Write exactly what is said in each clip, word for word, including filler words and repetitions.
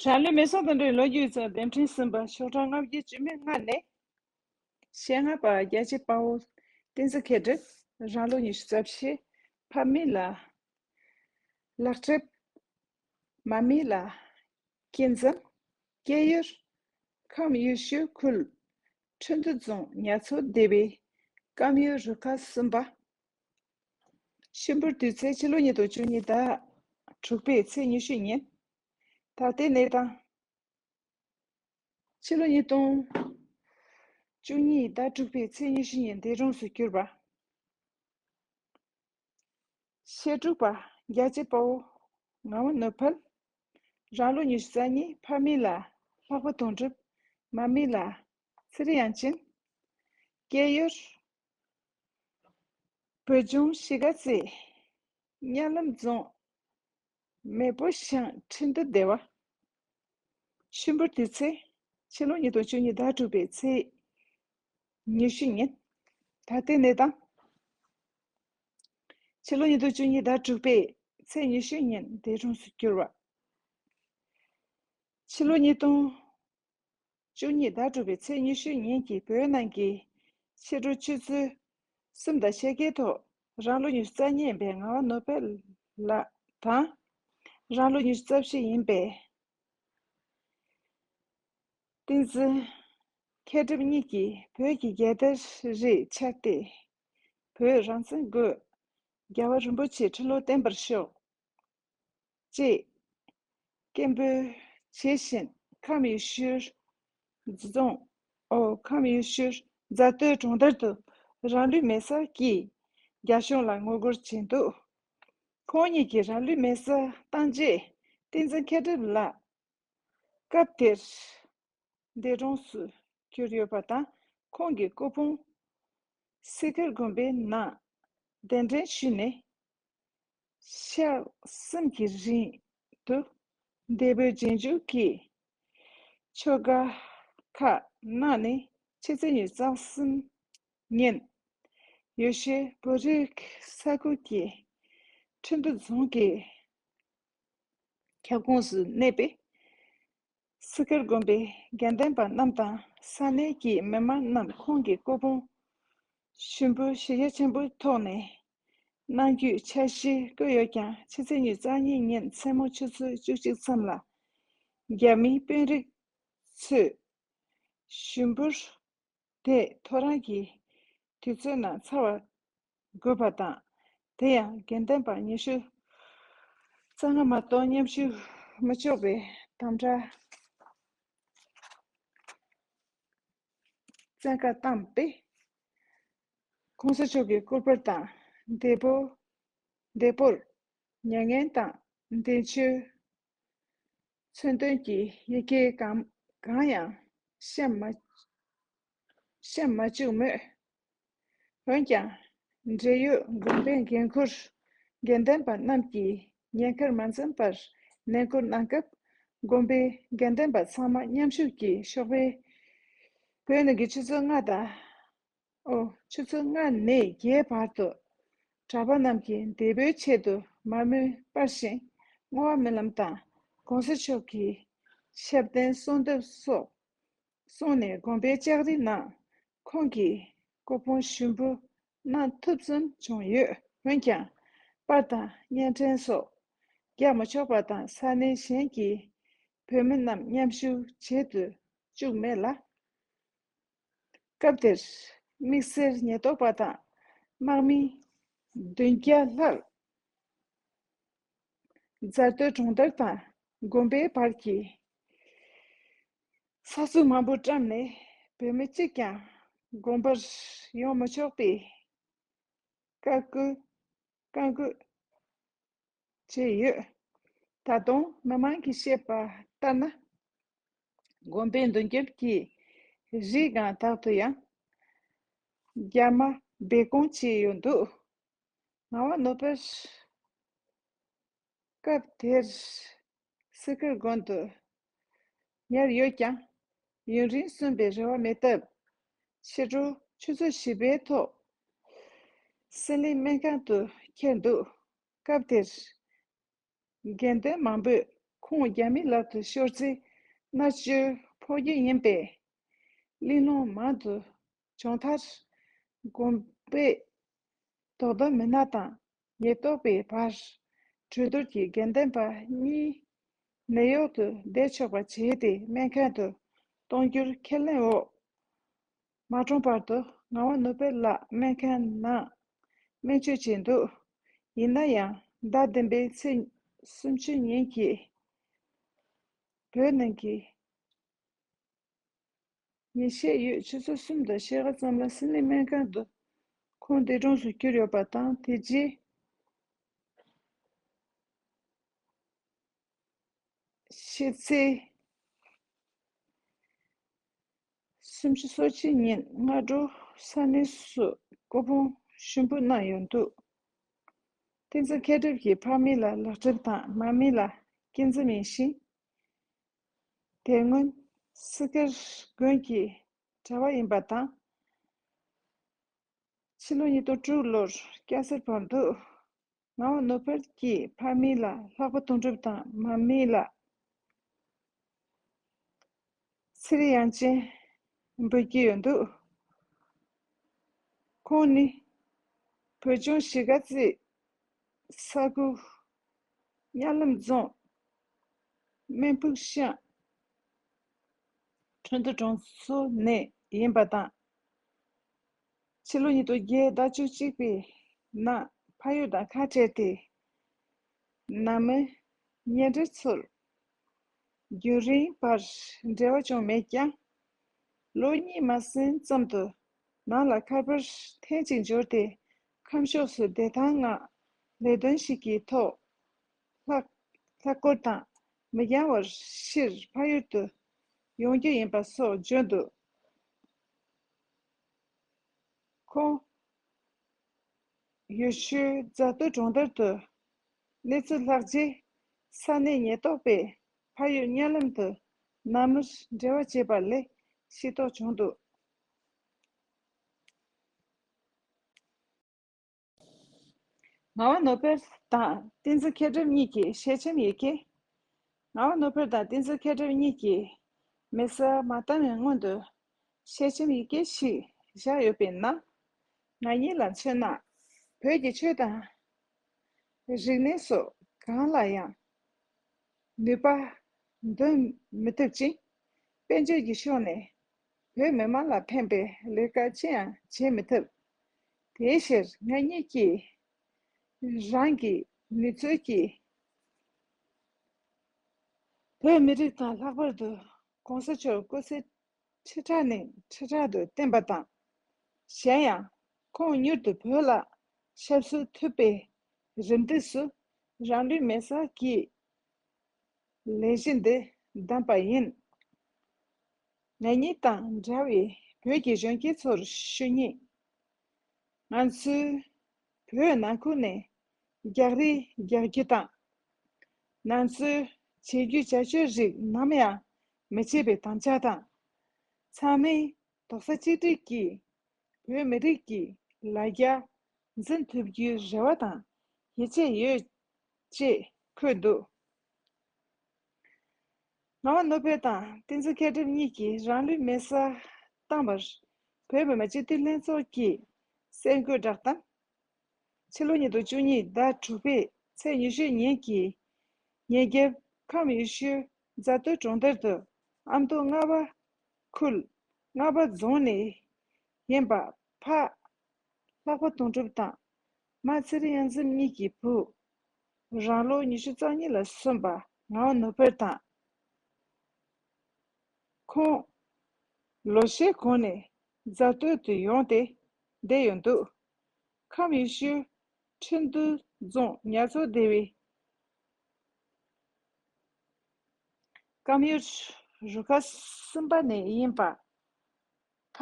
རང་ལུས་མེ་སྲེག་དང་འབྲེལ་བའི་ལོ་རྒྱུས་ཡིག་ཚགས་འདེམས་ཐོན་གསུམ་པ་ཤོག་གྲངས་ལྔ་བརྒྱ་བཅུ་མེད་ལྔ་ནས། ཤེས་ལྔ་པ་རྒྱལ་གཅེས་དཔའ་བོ་བསྟན་འཛིན་མཁས་གྲུབ། རང་ལོ་ཉི་ཤུ་རྩ་བཞི། ཕ་མེས་ལ་ལག་གྲབས། མ་མེས་ལ་སྐྱིད་འཛོམས། སྐྱེས་ཡུལ་ཁམས་ཡུལ་ཤུལ་ཁུལ་ཁྲིན་ཏུ་རྫོང་ཉ་ཚོ་སྡེ་བའི་ཀམ་ཡུལ་རུ་ཁག་གསུམ་པ། ཤུན་པུར་དུས་ཚེས་ཕྱི་ལོ་ཉིས་སྟོང་བཅུ་གཉིས་ཟླ་དྲུག་པའི་ཚེས་ཉི་ཤུ་ཉིན། ད་ལྟའི་གནས་སྟངས། ཕྱི་ལོ་ཉིས་སྟོང་བཅུ་གཉིས་ཟླ་དྲུག་པའི་ཚེས་ཉི་ཤུ་ཉིན་འདས་གྲོངས་སུ་གྱུར་པ། བཤད་སྒྲུབ་པ་རྒྱལ་གཅེས་དཔའ་བོ་ངག་དབང་ནོར་འཕེལ། རང་ལོ་ཉི་ཤུ་རྩ་གཉིས། ཕ་མེས་ལ་ལྷག་པ་དོན་གྲུབ། མ་མེས་ལ་ཚེ་རིང་དབྱངས་ཅན། སྐྱེས་ཡུལ་བོད་ལྗོངས་གཞིས་ཀ་རྩེ་གཉའ་ལམ་རྫོང་མེ་ཕོ་ཤང་ཁྲིན་ཏུ་སྡེ་བ། ཤུན་པུར་དུས་ཚེས་ཕྱི་ལོ་ཉིས་སྟོང་བཅུ་གཉིས་ཟླ་དྲུག་པའི་ཚེས་ཉི་ཤུ་ཉིན། ད་ལྟའི་གནས་སྟངས། ཕྱི་ལོ་ཉིས་སྟོང་བཅུ་གཉིས་ཟླ་དྲུག་པའི་ཚེས་ཉི་ཤུ་ཉིན་འདས་གྲོངས་སུ་གྱུར་བ། ཕྱི་ལོ་ཉིས་སྟོང་བཅུ་གཉིས་ཟླ་དྲུག་པའི་ཚེས་ཉི་ཤུ་ཉིན་གྱི་བོད་ནང་གི་ཕྱི་དྲོ་ཆུ་ཚོད་གསུམ་དང་ཕྱེད་ཀའི་ཐོག་རང་ལོ་ཉི་ཤུ་རྩ་གཉིས་ཡིན་པའི་ངག་དབང་ནོར་འཕེལ་ལགས་དང་། རང་ལོ་ཉི་ཤུ་རྩ་བཞི་ཡིན་པའི་བསྟན་འཛིན་མཁས་གྲུབ་གཉིས་ཀྱིས་བོད་ཀྱི་རྒྱལ་དར་རེ་འཕྱར་ཏེ། བོད་རང་བཙན་དགོས། རྒྱལ་བ་རིན་པོ་ཆེ་ཁྲི་ལོ་བརྟན་པར་ཤོག་ཅེས་སྐད་འབོད་བྱེད་བཞིན། ཁམས་ཡུལ་ཤུལ་རྫོང་། ཨོ། ཁམས་ཡུལ་ཤུལ་རྫ་སྟོད་གྲོང་རྡལ་དུ་རང་ལུས་མེ་སྲེག་གིས་རྒྱ་གཞུང་ལ་ངོ་རྒོལ་བྱས་འདུག་ཁོང་ཉིད་ཀྱིས་རང་ལུས་མེ་སྲེག་བཏང་རྗེས། བསྟན་འཛིན་མཁས་གྲུབ་ལགས་སྐབས་དེར་འདས་གྲོངས་སུ་གྱུར་ཡོད་པ་དང་། ཁོང་གི་སྐུ་ཕུང་སི་ཁར་དགོན་པའི་ནང་གདན་འདྲེན་ཞུས་ནས། ཞག་གསུམ་གྱི་རིང་དུ་འདས་པོའི་རྗེས་འཇུག་གིས་ཆོ་ག་ཁག་གནང་ནས། ཕྱི་ཚེས་ཉི་ཤུ་རྩ་གསུམ་ཉིན་ཡུལ་ཤུལ་བོད་རིགས་ས་ཁུལ་གྱི་ཁྲིན་ཏུ་རྫོང་གི་ཁྱབ་ཁོངས་སུ་གནས་པའི་སི་ཁར་དགོན་པའི་དགེ་འདུན་པ་རྣམས་དང་། ས་གནས་ཀྱི་མི་མང་རྣམས་ཁོང་གི་སྐུ་ཕུང་ཞུན་པུར་གཞི་རྒྱ་ཆེན་པོའི་ཐོག་ནས་གནང་རྒྱུའི་འཆར་གཞི་བཀོད་ཡོད་ཀྱང་། ཕྱི་ཚེས་ཉི་ཤུ་རྩ་གཉིས་ཉིན་མཚན་མོ་ཆུ་ཚོད་བཅུ་གཅིག་ཙམ་ལ་རྒྱ་མིའི་དཔོན་རིགས་ཚོས་ཞུན་པུར་དེ་ཐོ་རངས་ཀྱི་དུས་ཚོད་ནང་ཚར་བར་དགོས་པ་དང་། དེ་ཡང་དགེ་འདུན་པ་ཉི་ཤུ་རྩ་ལྔ་མ་གཏོགས་མཉམ་ཞུགས་མི་ཆོག་པའི་དམ་དྲག་བཙན་བཀའ་བཏང་སྟེ། ༸གོང་ས་མཆོག་གི་སྐུ་པར་དང་འདས་པོ། འདས་པོར་མྱ་ངན་དང་བདེན་བརྗོད་མཚོན་དོན་གྱི་ཡི་གེ་གང་གང་ཡང་བཤམས་མ་བཤམས་མ་བཅུག་མོད། འོན་ཀྱང་། འབྲེལ་ཡོད་དགོན་པའི་འགན་འཁུར་དགེ་འདུན་པ་རྣམས་ཀྱིས་ཉེན་ཁར་མ་འཛེམས་པར་ནན་སྐུལ་གནང་སྐབས། དགོན་པའི་དགེ་འདུན་པ་ཚང་མ་མཉམ་ཞུགས་ཀྱིས་ཞོགས་པའི་བོད་ནང་གི་ཆུ་ཚོད་ལྔ་དང་། ཨོ། ཆུ་ཚོད་ལྔ་ནས་བརྒྱད་བར་དུ་གྲྭ་པ་རྣམས་ཀྱི་བདེ་པོའི་ཆེད་དུ་མར་མེ་སྤར་ཞིང་བསྔོ་བ་སྨོན་ལམ་དང་༸གོང་ས་མཆོག་གི་ཞབས་བརྟན་གསོལ་འདེབས་སོགས་གསུངས་ནས། དགོན་པའི་ལྕགས་རི་ནང་ཁོང་གི་སྐུ་ཕུང་ཞུ་འབུལ་གནང་ཐུབ་ཙམ་བྱུང་ཡོད། འོན་ཀྱང་། པར་དང་བརྙན་འཕྲིན་སོགས་རྒྱག་མི་ཆོག་པ་དང་། ས་གནས་གཞན་གྱི་བོད་མི་རྣམས་མཉམ་ཞུགས་བྱེད་དུ་བཅུག་མེད་ལ། སྐབས་དེར་དམིགས་བསལ་ཉེན་རྟོག་པ་དང་དམག་མི་བདུན་བརྒྱ་ལྷག་རྫ་སྟོད་གྲོང་རྡལ་དང་དགོན་པའི་བར་གྱི་ས་ཚུགས་མང་པོ་བཀྲམ་ནས། བོད་མི་གཅིག་ཀྱང་དགོན་པར་ཡོང་མི་ཆོག་པའི་བཀའ་བཀོད་བཀའ་བཀོད་བྱས་ཡོད། ད་དུང་མི་མང་གིས་བཤད་པ་ལྟར་ན། དགོན་པའི་མདུན་རྒྱབ་ཀྱི་རི་སྒང་དག་ཏུ་ཡང་རྒྱ་དམག་སྦས་སྐུང་བྱས་ཡོད་འདུག་ངག་དབང་ནོར་འཕེལ་སྐབས་དེར་སི་ཁར་དགོན་དུ་ཉར་ཡོད་ཀྱང་། ཡུན་རིང་གསོན་པའི་རེ་བ་མེད་སྟབས། ཕྱི་དྲོ་ཆུ་ཚོད་བཞི་པའི་ཐོག་སྲིད་བློན་སྨན་ཁང་དུ་ཁྱེར་འདུག་སྐབས་དེར་དགེ་འདུན་མང་པོས་ ཁོང་རྒྱ་མིའི་ལག་ཏུ་ཤོར་ཚེ་མནར་གཅོད་ཕོག་རྒྱུ་ཡིན་པས། གླེང་སློང་མང་དུ་བྱུང་མཐར། དགོན་པས་དོ་དམ་མི་སྣ་དང་ཉེན་རྟོག་པའི་བར་གྲོས་བསྡུར་གྱིས་དགེ་འདུན་པ་གཉིས་ནད་གཡོག་ཏུ་བསྡད་ཆོག་པ་བྱས་ཏེ། སྨན་ཁང་དུ་གཏོང་རྒྱུར་ཁས་ལེན་འོག་མ་གྲོངས་བར་དུ་ངག་དབང་ནོར་བུ་ལགས་སྨན་ཁང་ནང་སྨན་བཅོས་བྱས་འདུག་ཡིན་ན་ཡང་ཟླ་བདུན་པའི་ཚེས་སུམ་ཅུ་ཉིན་གྱི་བོད་ནང་གི་ཉིན་ཤས་ཡོད་ཆུ་ཚོད་གསུམ་དང་ཕྱེད་ཀ་ཙམ་ལ་སིད་ནི་སྨན་ཁང་དུ་ཁོང་འདས་གྲོངས་སུ་གྱུར་ཡོད་པ་དང་། དེ་རྗེས་ཕྱི་ཚེས་སུམ་ཅུ་སོ་གཅིག་ཉིན་སྔ་དྲོ་ས་གནས་སུ་སྐུ་ཕུང་ཞུགས་འབུལ་གནང་ཡོད་འདུག་བསྟན་འཛིན་མཁས་གྲུབ་ཀྱི་ཕ་མེས་ལ་ལག་སྒྲིལ་དང་། མ་མེས་ལ་སྐྱིད་འཛུམ་ཡིན་ཞིང་། དེ་སྔོན་སི་ཀར་དགོན་གྱི་གྲྭ་པ་ཡིན་པ་དང་། ཕྱི་ལོ་ཉིས་སྟོང་དྲུག་ལོར་སྐྱ་སེར་བར་དུ་ངག་དབང་ནོར་བུ་གྱི་ཕ་མེས་ལ་ལྷག་པ་དོན་གྲུབ་དང་། མ་མེས་ལ་ཚེ་རིང་དབྱངས་ཅན་འབོད་ཀྱི་ཡོད་འདུག་ཁོང་ནི་བོད་ལྗོངས་གཞིས་ཀ་རྩེ་ས་ཁུལ་གཉའ་ལམ་རྫོང་སྨན་ཕུག་ཤང་ཁྲོན་ཏུ་གྲོང་ཚོ་ནས་ཡིན་པ་དང་། ཕྱི་ལོ་ཉིས་སྟོང་བརྒྱད་ཟླ་བཅུ་གཅིག་པའི་ནང་ཕ་ཡུལ་དང་ཁ་བྲལ་ཏེ། ནང་མི་ཉེ་འབྲེལ་ཚོར་རྒྱུན་རིང་བར་འབྲེལ་བ་བྱུང་མེད་ཀྱང་། ལོ་གཉིས་མ་ཟིན་ཙམ་དུ་ནང་ལ་ཁ་པར་ཐེངས་གཅིག་འབྱོར་ཏེ། ཁམས་ཕྱོགས་སུ་བདེ་ཐང་ངང་ལས་དོན་ཞིག་གི་ཐོག་ལྷག་ལྷག་སྐོར་དང་མི་འགྱངས་བར་ཕྱིར་ཕ་ཡུལ་དུ་ཡོང་རྒྱུ་ཡིན་པ་སོགས་བརྗོད་འདུག་ཁོང་ཡུལ་ཤུལ་རྫ་སྟོད་གྲོང་རྡལ་དུ་གནས་ཚུལ་ལྷག་རྗེས། ས་གནས་ཉེན་རྟོག་པས་ཕ་ཡུལ་གཉའ་ལམ་དུ་ནང་མིར་འབྲེལ་བ་བྱས་པ་ལས་ཤེས་རྟོགས་བྱུང་འདུག་ངག་དབང་ནོར་བུ་དང་བསྟན་འཛིན་མཁས་གྲུབ་གཉིས་ཀྱི་ཞལ་ཆེམས་ཡི་གེ། ངག་དབང་ནོར་བུ་དང་བསྟན་འཛིན་མཁས་གྲུབ་གཉིས་ཀྱིས་མེ་གསར་མ་བཏང་བའི་སྔོན་དུ་ཞལ་ཆེམས་ཡི་གེ་ཞིག་བཞག་ཡོད་པས་ན། ང་གཉིས་ལ་མཚོན་ན། བོད་ཀྱི་ཆོས་དང་རིག་གནས་སོགས་གང་ལ་ཡང་ནུས་པ་འདོན་མི་ཐུབ་ཅིང་། དཔལ་འབྱོར་གྱི་ཕྱོགས་ནས་བོད་མི་མང་ལ་ཕན་པའི་ལས་ཀ་ཅི་ཡང་བྱེད་མི་ཐུབ། དེའི་ཕྱིར་ང་གཉིས་ཀྱིས་རང་གི་ནུས་ཚོད་ཀྱིས་བོད་མི་རིགས་དང་། ལྷག་པར་དུ་གོང་ས་མཆོག་སྐུ་ཚེ་ཁྲི་ཕྲག་ནས་ཁྲི་ཕྲག་ཏུ་བརྟན་པ་དང་། གཞན་ཡང་ཁོང་མྱུར་དུ་བོད་ལ་ཞབས་སོར་ཐུག་པའི་རེ་འདུན་དུ། རང་ལུས་མེ་སྲེག་གི་ལས་གཞི་འདི་བདམས་པ་ཡིན། ང་གཉིས་དང་འདྲ་བའི་བོད་ཀྱི་གཞོན་སྐྱེས་ཚོར་ཞུ་སྙིང་། ང་ཚོས་བོད་ནང་ཁུལ་ནས་རྒྱག་རེས་རྒྱག་རྒྱུ་དང་། ང་ཚོས་བྱེད་རྒྱུ་བྱ་སྤྱོད་རིགས་ནམ་ཡང་མི་བྱེད་པའི་དམ་བཅའ་དང་། ཚང་མས་རྡོག་རྩ་གཅིག་སྒྲིལ་གྱིས་བོད་མི་རིགས་ཀྱི་ལ་རྒྱ་འཛིན་ཐུབ་རྒྱུའི་རེ་བ་དང་ཡིད་ཆེས་ཡོད་ཅེས་འཁོད་འདུག་ངག་དབང་ནོར་བུ་དང་བསྟན་འཛིན་མཁས་གྲུབ་གཉིས་ཀྱིས་རང་ལུས་མེ་སྲེག་བཏང་བར་བོད་མི་མང་སྤྱི་འཐུས་ལྷན་ཚོགས་ཀྱི་གསར་འགོད་བསྒྲགས་གཏམ། ཕྱི་ལོ་ཉིས་སྟོང་བཅུ་གཉིས་ཟླ་དྲུག་པའི་ཚེས་ཉི་ཤུ་ཉིན་གྱི་ཉིན་རྒྱབ་ཁམས་ཡུལ་ཤུལ་རྫ་སྟོད་གྲོང་རྡལ་དུ་ཨ་མདོ་རྔ་བ་ཁུལ་རྔ་བ་རྫོང་ནས་ཡིན་པ་ཕ་ལྷག་པ་དོན་གྲུབ་དང་མ་ཚེ་རིང་དབྱངས་འཛོམས་གཉིས་ཀྱི་བུ། རང་ལོ་ཉི་ཤུ་རྩ་གཉིས་ལ་སོན་པ་ངག་དབང་ནོར་བུ་དང་། ཁོང་ལོ་ཤས་གོང་ནས་རྫ་སྟོད་དུ་ཡོང་སྟེ་བསྡད་ཡོད་འདུག་ཁམས་ཡུལ་ཤུལ་ཁྲིན་ཏུའུ་རྫོང་ཉ་ཚོ་སྡེ་བའི་ཀམ་ཡུལ་རུ་ཁག་གསུམ་པ་ནས་ཡིན་པ། ཕ་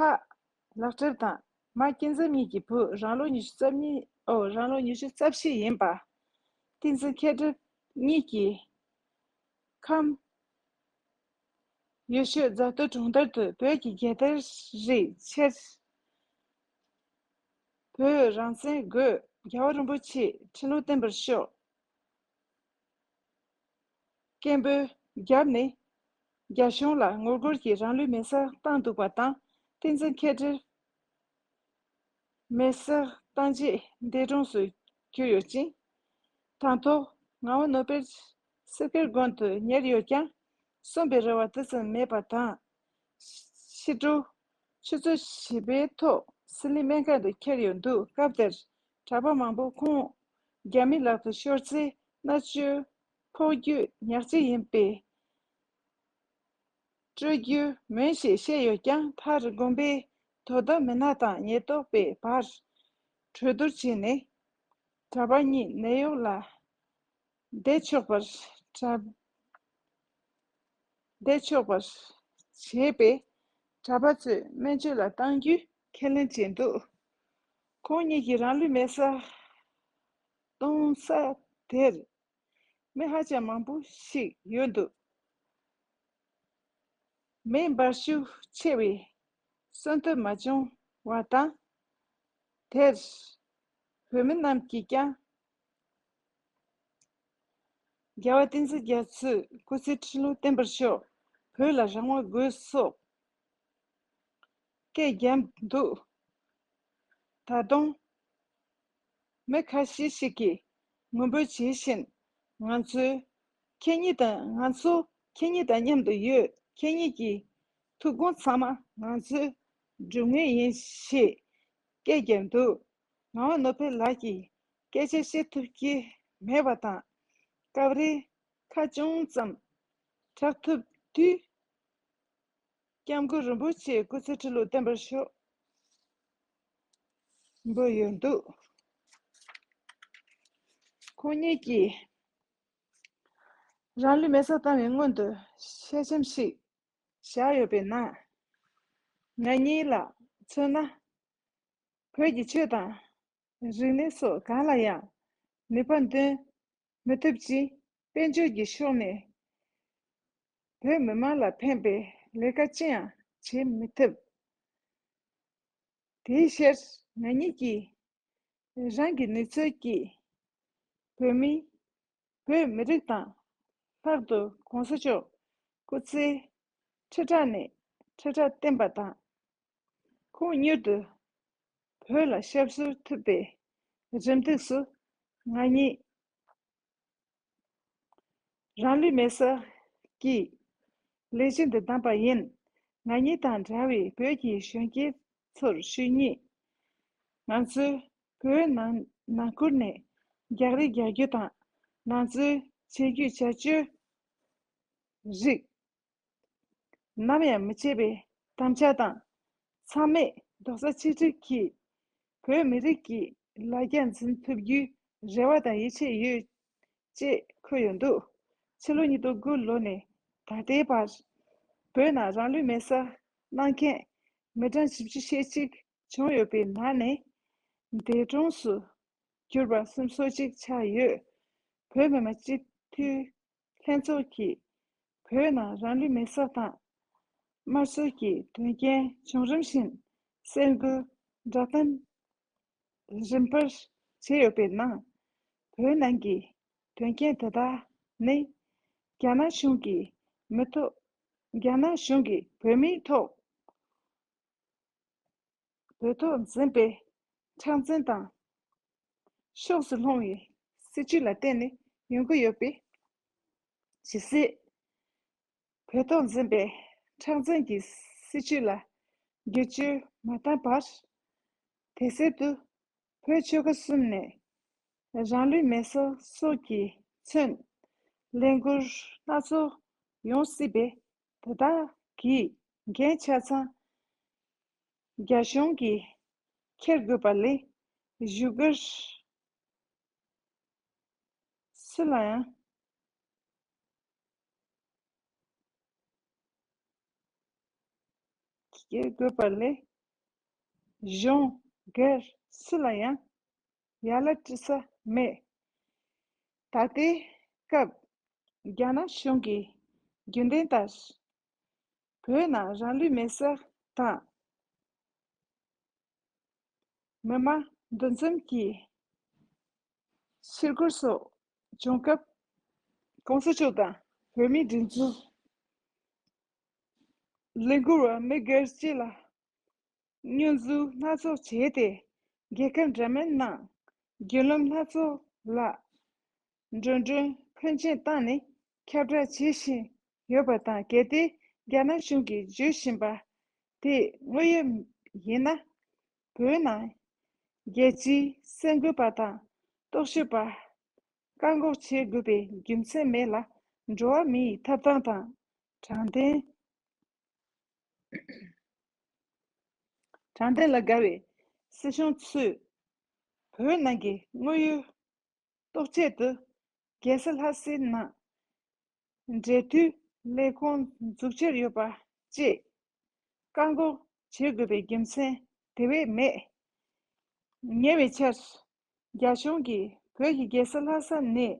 ལག་བཀྲིས་དང་མ་སྐྱིད་འཛོམས་གཉིས་ཀྱི་བུ། རང་ལོ་ཉི་ཤུ་རྩ་གཉིས། ཨོ། རང་ལོ་ཉི་ཤུ་རྩ་བཞི་ཡིན་པ། བསྟན་འཛིན་མཁས་གྲུབ་གཉིས་ཀྱིས་ཁམས་ཡུལ་ཤུལ་རྫ་སྟོད་གྲོང་རྡལ་དུ་བོད་ཀྱི་རྒྱལ་དར་རིགས་ཆེར། བོད་རང་བཙན་དགོས། རྒྱལ་བ་རིན་པོ་ཆེ་ཁྲི་ལོ་བརྟན་པར་ཤོག་སྐད་འབོད་བརྒྱབ་ནས་རྒྱ་གཞུང་ལ་ངོ་རྒོལ་གྱིས་རང་ལུས་མེ་སྲེག་བཏང་འདུག་པ་དང་། བསྟན་འཛིན་མཁས་གྲོལ་མེ་སྲེག་བཏང་རྗེས་འདས་གྲོངས་སུ་གྱུར་ཡོད་ཅིང་། དང་ཐོག་ངག་དབང་ནོར་བུ་སེར་ཁའི་དགུན་དུ་ཉར་ཡོད་ཀྱང་། གསོན་པའི་རེ་བ་དེ་ཙམ་མེད་པ་དང་། ཕྱི་དྲོ་ཆུ་ཚོད་བཞི་པའི་ཐོག་ཟི་ལིང་སྨན་ཁང་དུ་འཁྱེར་ཡོད་འདུག་སྐབས་དེར་གྲྭ་པ་མང་པོ་ཁོང་རྒྱ་མི་ལག་ཏུ་ཤོར་ཚེ་མནར་གཅོད་ཕོག་རྒྱུའི་ཉག་ཕྱེད་ཡིན་པས། སྤྲོད་རྒྱུ་མིན་ཞེས་བཤད་ཡོད་ཀྱང་། མཐར་དགོན་པའི་དོ་དམ་མི་སྣ་དང་ཉེན་རྟོག་པས་བར་གྲོས་བསྡུར་བྱས་ནས། གྲྭ་པ་གཉིས་ནད་གཡོག་ལ་བསྡད་ཆོག་པར་གྲ- བསྡད་ཆོག་པར་བྱས་པས། གྲྭ་པ་ཚོས་སྨན་བཅོས་ལ་གཏང་རྒྱུའི་ཁས་ལེན་བྱས་འདུག་ཁོང་གཉིས་ཀྱིས་རང་ལུས་མེ་སྲེག་གཏོང་ས་དེར་མི་ཧ་ཅང་མང་པོ་ཞིག་ཡོད་འདུག་མེ་འབར་ཤུགས་ཆེ་བས་གསོན་ཐབས་མ་བྱུང་བ་དང་། དེར་བོད་མི་རྣམས་ཀྱིས་ཀྱང་རྒྱལ་བ་བསྟན་འཛིན་རྒྱ་མཚོའི་སྐུ་ཚེ་ཁྲི་ལོ་བརྟན་པར་ཤོག་བོད་ལ་རང་དབང་དགོས་སོགས་སྐད་བརྒྱབ་འདུག་ད་དུང་མི་ཁ་ཤས་ཤིག་གིས་ངུ་འབོད་བྱེད་བཞིན། ང་ཚོས་ཁྱེད་གཉིས་དང་། ང་ཚོ་ཁྱེད་གཉིས་དང་མཉམ་དུ་ཡོད། ཁྱེད་གཉིས་ཀྱི་ཐུགས་དགོངས་ཚང་མ་ང་ཚོས་སྒྲུབ་ངེས་ཡིན་ཞེས་སྐད་བརྒྱབ་འདུག་ངག་དབང་ནོར་བུ་ལགས་ཀྱིས་སྐད་ཆ་བཤད་ཐུབ་ཀྱི་མེད་པ་དང་། སྐབས་རེ་ཁ་ཅུང་ཙམ་གྲག་ཐུབ་དུས། སྐྱབས་མགོན་རིན་པོ་ཆེའི་སྐུ་ཚེ་ཁྲི་ལོ་བརྟན་པར་ཤོག་འབོད་ཡོད་འདུག་ཁོང་གཉིས་ཀྱིས་རང་ལུས་མེ་སྲེག་བཏང་བའི་སྔོན་དུ་ཤ་འཆམ་ཞིག་བཞག་ཡོད་པའི་ནང་། ང་གཉིས་ལ་མཚོན་ན། བོད་ཀྱི་ཆོས་དང་རིག་གནས་སོགས་གང་ལ་ཡང་ནུས་པ་འདོན་མི་ཐུབ་ཅིང་། དཔལ་འབྱོར་གྱི་ཕྱོགས་ནས་བོད་མི་མང་ལ་ཕན་པའི་ལས་ཀ་ཅི་ཡང་བྱེད་མི་ཐུབ། དེའི་ཕྱིར་ང་གཉིས་ཀྱིས་རང་གི་ནུས་ཚོད་ཀྱིས་བོད་མི། བོད་མི་རིགས་དང་ལྷག་ཏུ་གོང་ས་མཆོག་སྐུ་ཚེ་ཁྲི་ཕྲག་ནས་ཁྲི་ཕྲག་བརྟན་པ་དང་། ཁོང་མྱུར་དུ་བོད་ལ་ཞབས་སོར་ཐུབ་པའི་རེ་འདུན་ཞུ། ང་གཉིས་རང་ལུས་མེ་སྲེག་གི་ལས་གཞི་འདི་བདམས་པ་ཡིན། ང་གཉིས་དང་འདྲ་བའི་བོད་ཀྱི་གཞོན་སྐྱེས་ཚོར་ཞུ་ཉེས། ང་ཚོས་བོད་ནང་ནང་ཁུལ་ནས་རྒྱག་རེས་རྒྱག་རྒྱུ་དང་། ནང་འཛུལ་བྱེད་རྒྱུའི་བྱ་སྤྱོད་རིགས་ནམ་ཡང་མི་བྱེད་པའི་དམ་བཅའ་དང་། ཚང་མས་རྡོག་རྩ་གཅིག་སྒྲིལ་གྱིས་བོད་མི་རིགས་ཀྱི་ལ་རྒྱ་འཛིན་ཐུབ་རྒྱུའི་རེ་བ་དང་ཡིད་ཆེས་ཡོད། ཅེས་འཁོད་ཡོད་འདུག་ཕྱི་ལོ་ཉིས་སྟོང་དགུ་ལོ་ནས་ད་ལྟའི་བར། བོད་ནང་རང་ལུས་མེ་སྲེག་གནང་མཁན་མི་གྲངས་བཞི་བཅུ་ཞེ་གཅིག་བྱུང་ཡོད་པའི་ནང་ནས། འདས་གྲོངས་སུ་གྱུར་པ་སུམ་ཅུ་སོ་གཅིག་ཆགས་ཡོད། བོད་མི་མང་སྤྱི་འཐུས་ལྷན་ཚོགས་ཀྱིས་བོད་ནང་རང་ལུས་མེ་སྲེག་དང་དམར་གསོད་ཀྱི་དོན་རྐྱེན་བྱུང་རིམ་བཞིན་གསར་འགོད་བསྒྲགས་གཏམ་རིམ་པར་བྱས་ཡོད་པའི་ནང་། བོད་ནང་གི་དོན་རྐྱེན་དེ་དག་ནི་རྒྱ་ནག་གཞུང་གིས་མི་ཐོག་རྒྱ་ནག་གཞུང་གིས་བོད་མིའི་ཐོག་བོད་ཐོག་འཛིན་པའི་ཁྲག་འཛིན་དང་། ཕྱོགས་སུ་ལྷུང་བའི་སྲིད་བྱུས་ལ་བརྟེན་ནས་ཡོང་གི་ཡོད་པས། ཇི་སྲིད་བོད་ཐོག་འཛིན་པའི་ཁྲག་འཛིན་གྱི་སྲིད་བྱུས་ལ་བསྒྱུར་བཅོས་མ་བཏང་བར། དེ་སྲིད་དུ་བོད་ཆོལ་ཁ་གསུམ་ནས་རང་ལུས་མེ་སྲེག་སོགས་ཀྱིས་མཚོན་ལས་འགུལ་སྣ་ཚོགས་ཡོང་སྲིད་པས། དེ་དག་གི་འགན་ཆ་ཚང་རྒྱ་གཞུང་གིས་འཁྱེར་དགོས་པ་ལས། བཞུགས་སྒར་སུ་ལ་ཡང་འཁྱེར་དགོས་པ་ལས། གཞུང་སྒེར་སུ་ལ་ཡང་ཡ་ལན་སྤྲད་ས་མེད། ད་ལྟའི་སྐབས་རྒྱ་ནག་གཞུང་གིས་རྒྱུན་ལྡན་ལྟར་བོད་ནང་རང་ལུས་མེ་སྲེག་དང་། མི་མང་འདུ་འཛོམས་ཀྱི་ཕྱིར་རྒོལ་སོགས་བྱུང་སྐབས། གོང་ས་མཆོག་དང་ བོད་མིའི་སྒྲིག་འཛུགས་ལས་འགུལ་བ་མི་སྒེར་གཅིག་ལ་བསྙོན་འཛུགས་སྣ་ཚོགས་བྱས་ཏེ། རྒྱལ་ཁབ་འདྲ་མིན་ནང་བརྒྱུད་ལམ་སྣ་ཚོགས་ལ་འགྲོ་གྲོན་ཕོན་ཆེན་བཏང་ནས་ཁྱབ་བསྒྲགས་བྱེད་བཞིན་ཡོད་པ་དང་། གལ་ཏེ་རྒྱ་ནག་གཞུང་གིས་བརྗོད་བཞིན་པ་དེ་དངོས་ཡོད་ཡིན་ན། བོད་ནང་རྒྱལ་སྤྱིའི་གསར་འགོད་པ་དང་རྟོག་ཞིབ་པ་བཀག་འགོག་བྱེད་དགོས་པའི་རྒྱུ་མཚན་མེད་ལ། འགྲོ་བ་མིའི་ཐོབ་ཐང་དང་དྲང་བདེན། དྲང་བདེན་ལ་དགའ་བའི་སྲིད་གཞུང་ཚོས་བོད་ནང་གི་དངོས་ཡོད་རྟོག་བཅད་དུ། རྒྱལ་ས་ལྷ་སའི་ནང་འབྲེལ་མཐུད་ལས་ཁུངས་འཛུགས་འཆར་ཡོད་པ་བཅས་བཀག་འགོག་བྱེད་དགོས་པའི་རྒྱུ་མཚན་དེ་བས་མེད། ཉེ་བའི་ཆར་རྒྱ་གཞུང་གིས་བོད་ཀྱི་རྒྱལ་ས་ལྷ་ས་ནས་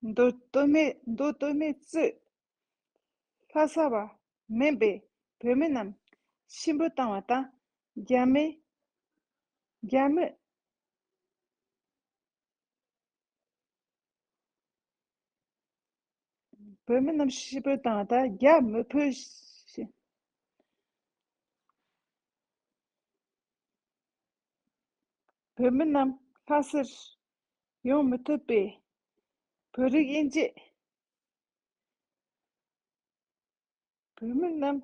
མདོ་སྟོད་སྨད། མདོ་སྟོད་སྨད་གཙོས་ལྷ་ས་བ་མིན་པའི་བོད་མི་རྣམས་ཕྱིར་འབུད་བཏང་བ་དང་། རྒྱ་མི། རྒྱ་མི། བོད་མི་རྣམས་ཕྱིར་འབུད་བཏང་བ་དང་། རྒྱ་མི་བོད། བོད་མི་རྣམས་ལྷ་སར་ཡོང་མི་ཐུབ་པའི་བོད་རིགས་དབྱེ་འབྱེད། བོད་མི་རྣམས།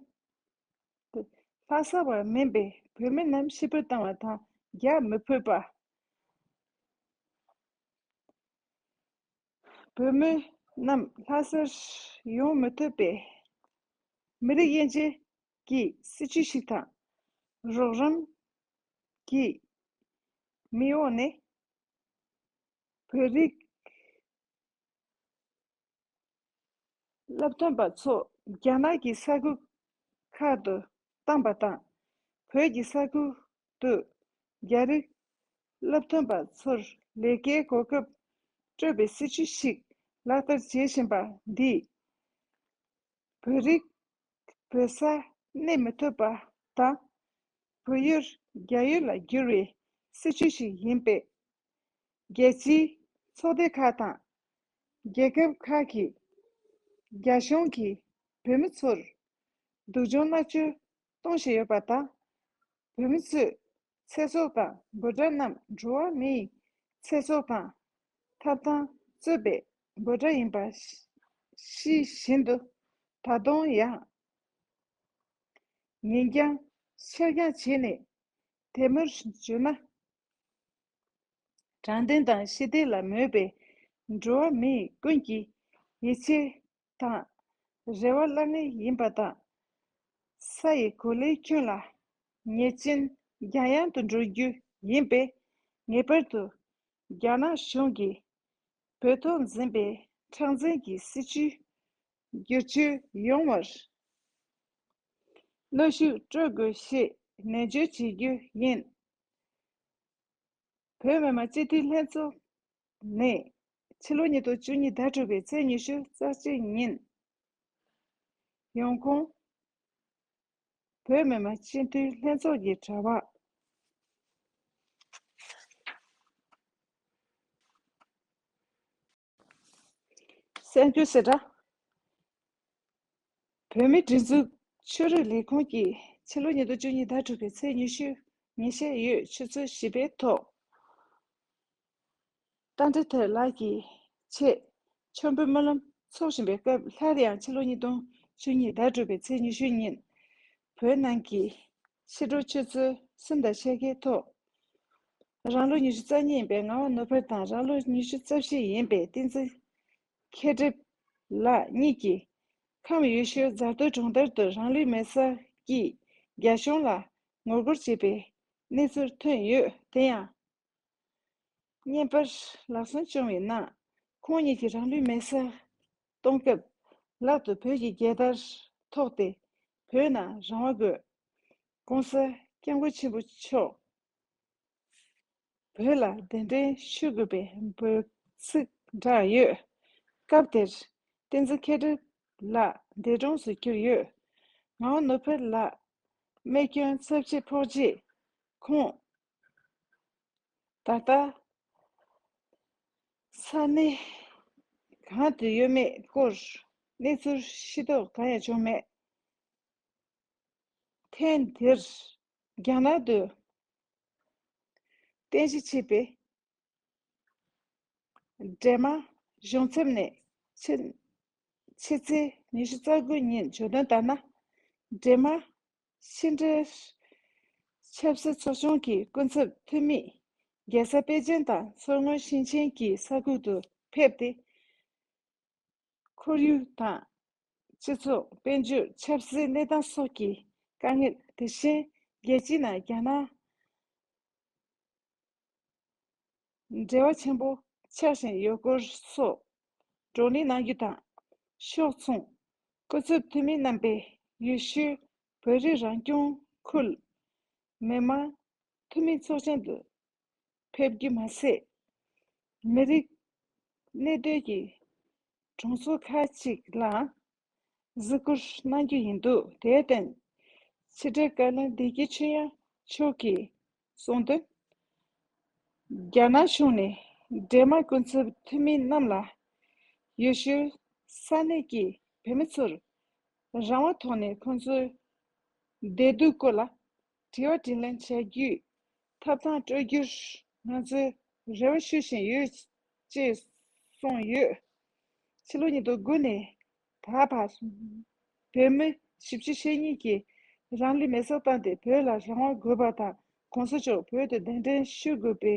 ལྷ་ས་བ་མིན་པའི་བོད་མི་རྣམས་ཕྱིར་འབུད་བཏང་བ་དང་། རྒྱ་མི་བོད་པ། བོད་མི་རྣམས་ལྷ་སར་ཡོང་མི་ཐུབ་པའི་མི་རིགས་དབྱེ་འབྱེད་ཀྱི་སྲིད་བྱུས་ཤིག་དང་། རོགས་རམ་གྱི་མིག་འོག་ནས་བོད་རིགས་བསླབ་སྟོན་པ་ཚོ་རྒྱ་ནག་གི་ས་ཁུལ་ཁག་ཏུ་བཏང་བ་དང་། བོད་ཀྱི་ས་ཁུལ་དུ་རྒྱ་རིགས་བསླབ་སྟོན་པ་ཚོར་ལས་ཀའི་གོ་སྐབས་སྤྲོད་པའི་སྲིད་བྱུས་ཤིག་ལག་བསྟར་བྱེད་བཞིན་པ་འདིས། བོད་རིགས་བོད་སར་གནས་མི་ཐུབ་པ་དང་། བོད་ཡུལ་རྒྱ་ཡུལ་ལ་བསྒྱུར་བའི་སྲིད་བྱུས་ཤིག་ཡིན་པས། རྒྱལ་སྤྱིའི་ཚོགས་སྡེ་ཁག་དང་རྒྱལ་ཁབ་ཁག་གིས་རྒྱ་གཞུང་གིས་བོད་མི་ཚོར་སྡུག་སྦྱོང་མནར་གཅོད་གཏོང་བཞིན་ཡོད་པ་དང་། བོད་མི་ཚོའི་ཚེ་སྲོག་དང་འབོད་སྒྲ་རྣམས་འགྲོ་བ་མིའི་ཚེ་སྲོག་དང་ཐོབ་ཐང་གཙོས་པའི་འབོད་སྒྲ་ཡིན་པ་ཤེས་བཞིན་དུ། ད་དུང་ཡང་ཉིན་རྐྱང་ཕྱེད་རྐྱང་བྱས་ནས། དེ་མུར་བརྗོད་ན། དྲང་བདེན་དང་ཞི་བདེ་ལ་མོས་པའི་འགྲོ་བ་མི་ཀུན་གྱི་ཡིད་ཆེས་དང་རེ་བ་བླ་ངེས་ཡིན་པ་དང་། ས་ཡི་གོ་ལའི་ཁྱོན་ལ་ཉེས་ཅན་རྒྱ་ཡན་དུ་འགྲོ་རྒྱུ་ཡིན་པས། ངེས་པར་དུ་རྒྱ་ནག་གཞུང་གིས་བོད་ཐོག་འཛིན་པའི་མཁྲེགས་འཛིན་གྱི་སྲིད་བྱུས་བསྒྱུར་བཅོས་ཡོང་བར་གནོན་ཤུགས་སྤྲོད་དགོས་ཞེས་ནན་བརྗོད་བྱེད་རྒྱུ་ཡིན། བོད་མི་མང་སྤྱི་འཐུས་ལྷན་ཚོགས་ནས་ཕྱི་ལོ་ཉིས་སྟོང་བཅུ་གཉིས་ཟླ་དྲུག་པའི་ཚེས་ཉི་ཤུ་རྩ་གཅིག་ཉིན། ཡོང་ཁུངས། བོད་མི་མང་སྤྱི་འཐུས་ལྷན་ཚོགས་ཀྱི་དྲ་བ། གསར་འགྱུར་གསལ་བསྒྲགས། བོད་མིའི་སྒྲིག་འཛུགས་ཆོས་རིག་ལས་ཁུངས་ཀྱིས་ཕྱི་ལོ་ཉིས་སྟོང་བཅུ་གཉིས་ཟླ་དྲུག་པའི་ཚེས་ཉི་ཤུ། ཉིན་ཤས་ཡོད་ཆུ་ཚོད་བཞི་པའི་ཐོག་རྟ་མགྲིན་ཐར་ལགས་ཀྱི་ཆེད་མཆོད་འབུལ་སྨོན་ལམ་འཚོགས་བཞིན་པའི་སྐབས། སླར་ཡང་ཕྱི་ལོ་ཉིས་སྟོང་བཅུ་གཉིས་ཟླ་དྲུག་པའི་ཚེས་ཉི་ཤུ་ཉིན། བོད་ནང་གི་ཕྱི་དྲོ་ཆུ་ཚོད་གསུམ་དང་ཕྱེད་ཀའི་ཐོག་རང་ལོ་ཉི་ཤུ་རྩ་གཉིས་ཡིན་པའི་ངག་དབང་ནོར་བུ་དང་། རང་ལོ་ཉི་ཤུ་རྩ་བཞི་ཡིན་པའི་བསྟན་འཛིན་མཁས་གྲུབ་ལགས་གཉིས་ཀྱིས་ཁམས་ཡུལ་ཤུལ་རྫ་སྟོད་གྲོང་རྡལ་དུ་རང་ལུས་མེར་སྲེག་གིས་རྒྱ་གཞུང་ལ་ངོ་རྒོལ་བྱས་པའི་གནས་ཚུལ་ཐོན་ཡོད། དེ་ཡང་། བརྙན་པར་ལག་སོན་བྱུང་བའི་ནང་། ཁོང་གཉིས་ཀྱིས་རང་ལུས་མེར་སྲེག་གཏོང་སྐབས། ལག་ཏུ་བོད་ཀྱི་རྒྱལ་དར་ཐོགས་ཏེ། བོད་ནང་རང་དབང་དགོས། ༸གོང་ས་༸སྐྱབས་མགོན་ཆེན་པོ་མཆོག་བོད་ལ་གདན་འདྲེན་ཞུ་དགོས་པའི་འབོད་ཚིག་བསྒྲགས་ཡོད། སྐབས་དེར་བསྟན་འཛིན་མཁས་གྲུབ་ལགས་འདས་གྲོངས་སུ་གྱུར་ཡོད། ངག་དབང་ནོར་བུ་ལགས་རྨས་སྐྱོན་ཚབས་ཆེ་ཕོག་རྗེས། ཁོང་ད་ལྟ་ས་གནས་གང་དུ་ཡོད་མེད་སྐོར་ གནས་ཚུལ་ཤེས་རྟོགས་གང་ཡང་བྱུང་མེད། ཐེངས་འདིར་རྒྱ་ནག་ཏུ་རྟེན་གཞི་བྱས་པའི་འབྲས་དམར་གཞུང་ཚབ་ནས་ཕྱི་ཕྱི་ཚེས་ཉི་ཤུ་རྩ་དགུ་ཉིན་བརྗོད་དོན་ལྟར་ན། འབྲས་དམར་ཕྱི་འབྲེལ་ཆབ་སྲིད་ཚོགས་ཆུང་གི་སྐུ་ཚབ་འཐུས་མིས་རྒྱལ་ས་པེ་ཅིན་དང་མཚོ་སྔོན་ཞིང་ཆེན་གྱི་ས་ཁུལ་དུ་ཕེབས་ཏེ། ཁོར་ཡུག་དང་སྤྱི་ཚོགས་དཔལ་འབྱོར་ཆབ་སྲིད་གནས་སྟངས་སོགས་ཀྱི་དཀའ་ངལ། དེ་བཞིན་རྒྱལ་སྤྱི་ནང་རྒྱ་ནག་འབྲེལ་བ་ཆེན་པོ་ཆགས་བཞིན་ཡོད་སྐོར་སོགས་བགྲོ་གླེང་གནང་རྒྱུ་དང་། ཕྱོགས་མཚུངས་སྐུ་ཚབ་འཐུས་མི་རྣམ་པས་ཡུལ་ཤུལ་བོད་རིགས་རང་སྐྱོང་ཁུལ་མི་དམངས་འཐུས་མི་ཚོགས་ཆེན་དུ་ཕེབས་རྒྱུ་མ་ཟད། མི་རིགས་གནད་དོན་གྱི་གྲོས་ཚོགས་ཁག་ཅིག་ལའང་གཟིགས་སྐོར་གནང་རྒྱུ་ཡིན་འདུག་དེར་བརྟེན། ཕྱི་དྲིལ་བཀའ་བློན་བདེ་སྐྱིད་ཆོས་དབྱངས་མཆོག་གིས་གསུངས་དོན། རྒྱ་ནག་གཞུང་ནས་འབྲེལ་མ་སྐུ་ཚབ་འཐུས་མི་རྣམས་ལ་ཡུལ་ཤུལ་ས་གནས་ཀྱི་བོད་མི་ཚོར་རང་དབང་ཐོག་ནས་ཁོང་ཚོའི་བདེ་སྡུག་སྐོར་ལ་དྲི་བ་དྲིས་ལན་བྱ་རྒྱུའི་ཐབས་ཐང་སྤྲོད་རྒྱུར་ང་ཚོས་རེ་བ་ཞུ་བཞིན་ཡོད་ཅེས་གསུངས་ཡོད། ཕྱི་ལོ་ཉིས་སྟོང་དགུ་ནས་ད་བར་བོད་མི་བཞི་བཅུ་ཞེ་གཉིས་ཀྱིས་རང་ལུས་མེར་སྲེག་བཏང་སྟེ་བོད་ལ་རང་དབང་དགོས་པ་དང་། གོང་ས་མཆོག་བོད་དུ་གདན་འདྲེན་ཞུ་དགོས་པའི་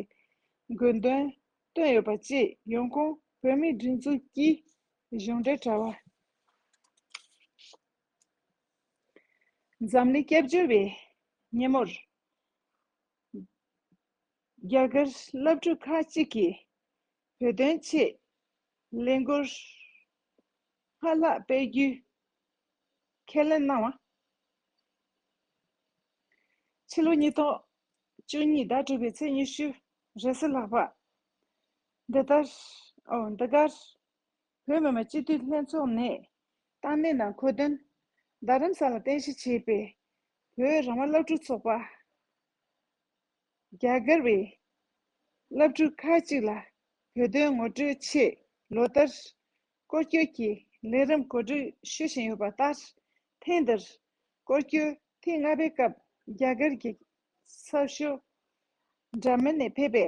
དགོས་འདུན་བཏོན་ཡོད་པ་བཅས་ཡོང་ཁུངས་བོད་མིའི་སྒྲིག་འཛུགས་ཀྱི་གཞུང་འབྲེལ་དྲ་བ། འཛམ་གླིང་སྐྱབས་བཅོལ་བའི་ཉིན་མོར། རྒྱ་གར་སློབ་ཕྲུག་ཁག་ཅིག་གིས་བོད་དོན་ཆེད་ལས་འགུལ་སྔར་ལྷག་སྤེལ་རྒྱུའི་ཁས་ལེན་གནང་བ། ཕྱི་ལོ་ཉིས་སྟོང་བཅུ་གཉིས་ཟླ་དྲུག་པའི་ཚེས་ཉི་ཤུ་རེས་གཟའ་ལྷག་པ། འདི་ལྟར། ཨོ། འདི་གར་བོད་མི་མང་སྤྱི་འཐུས་ལྷན་ཚོགས་ནས་བཏང་གནས་ནང་འཁོད་དོན། རྡ་རམ་ས་ལ་རྟེན་གཞི་བྱས་པའི་བོད་རང་དབང་སློབ་ཕྲུག་ཚོགས་པ། རྒྱ་གར་བའི་སློབ་ཕྲུག་ཁག་ཅིག་ལ་བོད་དོན་ངོ་སྤྲོད་ཆེད་ལོ་ལྟར་སྐོར་སྐྱོད་ཀྱི་ལས་རིམ་གོ་སྒྲིག་ཞུ་བཞིན་ཡོད་པ་ལྟར། ཐེངས་འདིར་སྐོར་སྐྱོད་ཐེངས་ལྔ་པའི་སྐབས་རྒྱ་གར་གྱི་ས་ཕྱོགས་འདྲ་མིན་ནས་ཕེབས་པའི་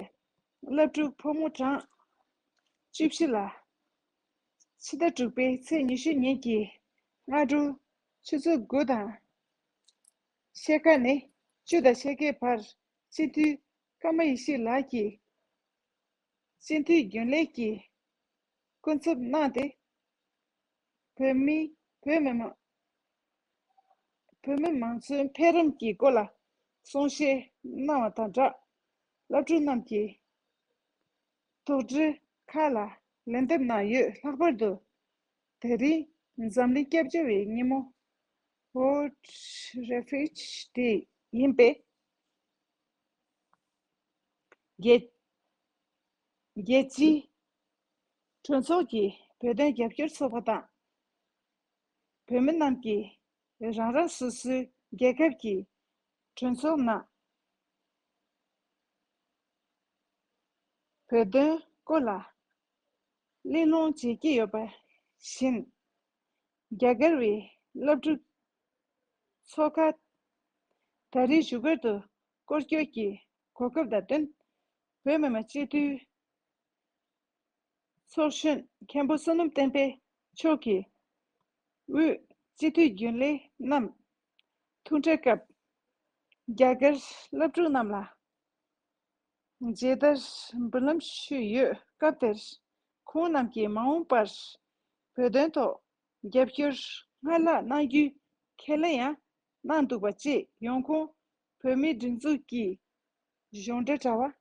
སློབ་ཕྲུག་ཕོ་མོ་གྲངས་བཅུ་བཞི་ལ། ཕྱི་ཟླ་དྲུག་པའི་ཚེས་ཉི་ཤུ་ཉིན་གྱི་སྔ་དྲོ་ཆུ་ཚོད་དགུ་དང་ཕྱེད་ཀ་ནས་བཅུ་དང་ཕྱེད་ཀའི་བར་སྤྱི་འཐུས་ཀརྨ་ཡེ་ཤེས་ལགས་ཀྱིས་སྤྱི་འཐུས་རྒྱུན་ལས་ཀྱི་སྐུ་ཚབ་གནང་སྟེ། བོད་མི་བོད་མི་མང་བོད་མི་མང་གཙོའི་འཕེལ་རིམ་གྱི་སྐོར་ལ་གསུང་བཤད་གནང་བ་དང་སྦྲགས། སློབ་ཕྲུག་རྣམས་ཀྱིས་དོགས་འདྲི་ཁག་ལ་ལན་འདེབས་གནང་ཡོད། ལྷག་པར་དུ་དེ་རིང་འཛམ་གླིང་སྐྱབས་བཅོལ་བའི་ཉིན་མོ། World Refugee Day ཡིན་པས། རྒྱལ་རྒྱལ་སྤྱིའི་གྲོས་ཚོགས་ཀྱི་བོད་དོན་རྒྱབ་སྐྱོར་ཚོགས་པ་དང་། བོད་མི་རྣམས་ཀྱིས་རང་རང་སོ་སོའི་རྒྱལ་ཁབ་ཀྱི་གྲོས་ཚོགས་ནང་བོད་དོན་སྐོར་ལ་གླེང་སློང་བྱེད་ཀྱི་ཡོད་པ་བཞིན། རྒྱ་གར་བའི་སློབ་ཕྲུག་ཚོགས་ཁག་ད་རེས་བཞུགས་སྒར་དུ་སྐོར་སྐྱོད་ཀྱི་གོ་སྐབས་དང་བསྟུན། བོད་མི་མང་སྤྱི་འཐུས་ཚོགས་གཞོན་མཁན་པོ་བསོད་ནམས་བསྟན་འཕེལ་མཆོག་གིས་དབུས་སྤྱི་འཐུས་རྒྱུན་ལས་རྣམས་ཐུག་འཕྲད་སྐབས། རྒྱ་གར་སློབ་ཕྲུག་རྣམས་ལ་མཇལ་དར་འབུལ་ལམ་ཞུས་ཡོད། སྐབས་དེར་ཁོང་རྣམས་ཀྱིས་མ་འོངས་པར་བོད་དོན་ཐོག་རྒྱབ་སྐྱོར་སྔར་ལྷག་གནང་རྒྱུའི་ཁས་ལེན་ཡང་གནང་འདུག་པ་བཅས་ཡོང་ཁུངས་བོད་མིའི་སྒྲིག་འཛུགས་ཀྱི་གཞུང་འབྲེལ་དྲ་བ་